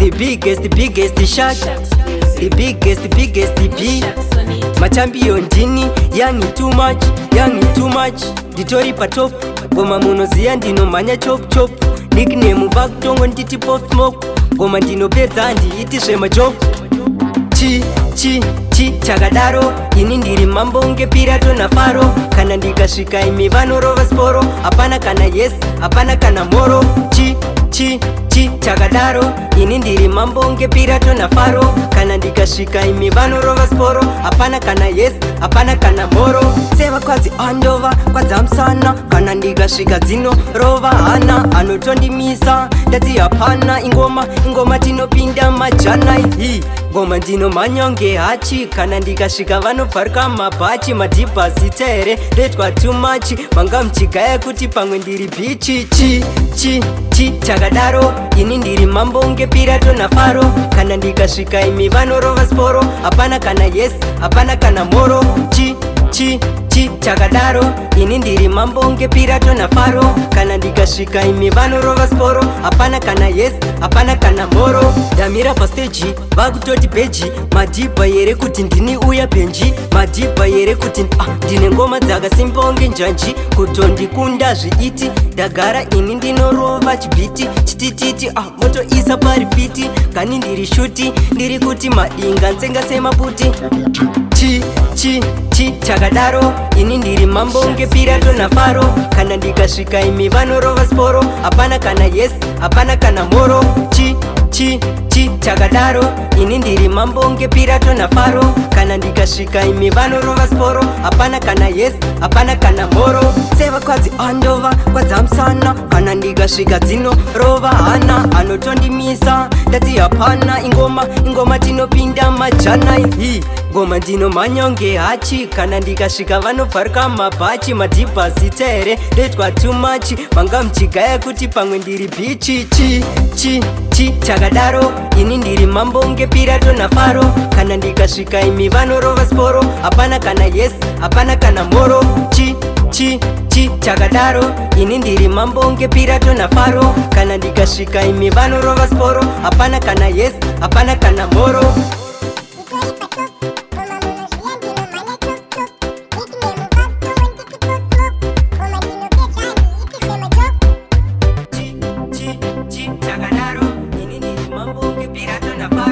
The biggest, biggest shark. The biggest, biggest B. Machampion ndini, young too much, young too much. Nditori patop, ngoma munoziya ndinomhanya chop chop. Nickname vakutongo nditi Pop Smoke. Ngoma ndinopedza, handiiti zvemajoke. Chi chi chi chakadaro, ini ndiri mambo unge Pirato naFaro. Kana ndikasvika imi vanorova sporo. Hapana kana yes, hapana kana moro. Chi chi chi chakadaro, ini ndiri mambo unge Pirato naFaro. Kana ndikasvika imi vanorova sporo. Hapana kana yes, hapana kana moro. Sevakwadzi andova kwadzamusana. Kana ndikasvika dzinorova hana. Anotondimisa ndati hapana. Ingoma ingoma, tinopinda majana. Hi ngoma ndinomhanya ngehachi. Kana ndikasvika vanobvaruka mabhachi. Madhibhasi here ndoitwa too much. Manga muchigaya kuti pamwe ndiri bitch. Chi chi chi chakadaro, ini ndiri mambo unge Pirato naFaro. Kana ndikasvika imi vanorova sporo. Hapana kana yes, hapana kana moro. Chi chi chi chakadaro, ini ndiri mambo unge Pirato naFaro. Kana ndikasvika imi vanorova sporo. Hapana kana yes, hapana kana moro. Ndamira pastage vakutoti bheji. Madhibha here kuti ndini uya bhenji? Madhibha here kuti ndine ngoma dzakasimba unge njanji? Kutondikunda zviiti. Ndagara ini ndinorova chibhiti chitititi. Motoisa paripiti kani ndiri shuti. Ndiri kuti madinga nzenga semaputi. Chi chi chi chakadaro, ini ndiri mambo unge Pirato naFaro. Kana ndikasvika imi vanorova sporo. Hapana kana yes, hapana kana moro. Chi chi chi chakadaro, ini ndiri mambo unge Pirato naFaro. Kana ndikasvika imi vanorova sporo. Hapana kana yes, hapana kana moro. Sevakwadzi andova kwadzamusana. Kana ndikasvika dzinorova hana. Anotondimisa ndati hapana. Ingoma ingoma, tinopinda majana. Hi ngoma ndinomhanya ngehachi. Kana ndikasvika vanobvaruka mabhachi. Madhibhasi here ndoitwa too much. Manga muchigaya kuti pamwe ndiri bitch. Chi chi chi chakadaro, ini ndiri mambo unge Pirato naFaro. Kana ndikasvika imi vanorova sporo. Hapana kana yes, hapana kana moro. Chi chi chi chakadaro, ini ndiri mambo unge Pirato naFaro. Kana ndikasvika imi vanorova sporo. Hapana kana yes, hapana kana moro. Nditori patop, ngoma munoziya ndinomhanya chop chop. Nickname vakutongo nditi Pop Smoke. Ngoma ndinopedza, handiiti zvemajoke. Chi chi chi chakadaro, ini ndiri mambo unge Pirato naFaro.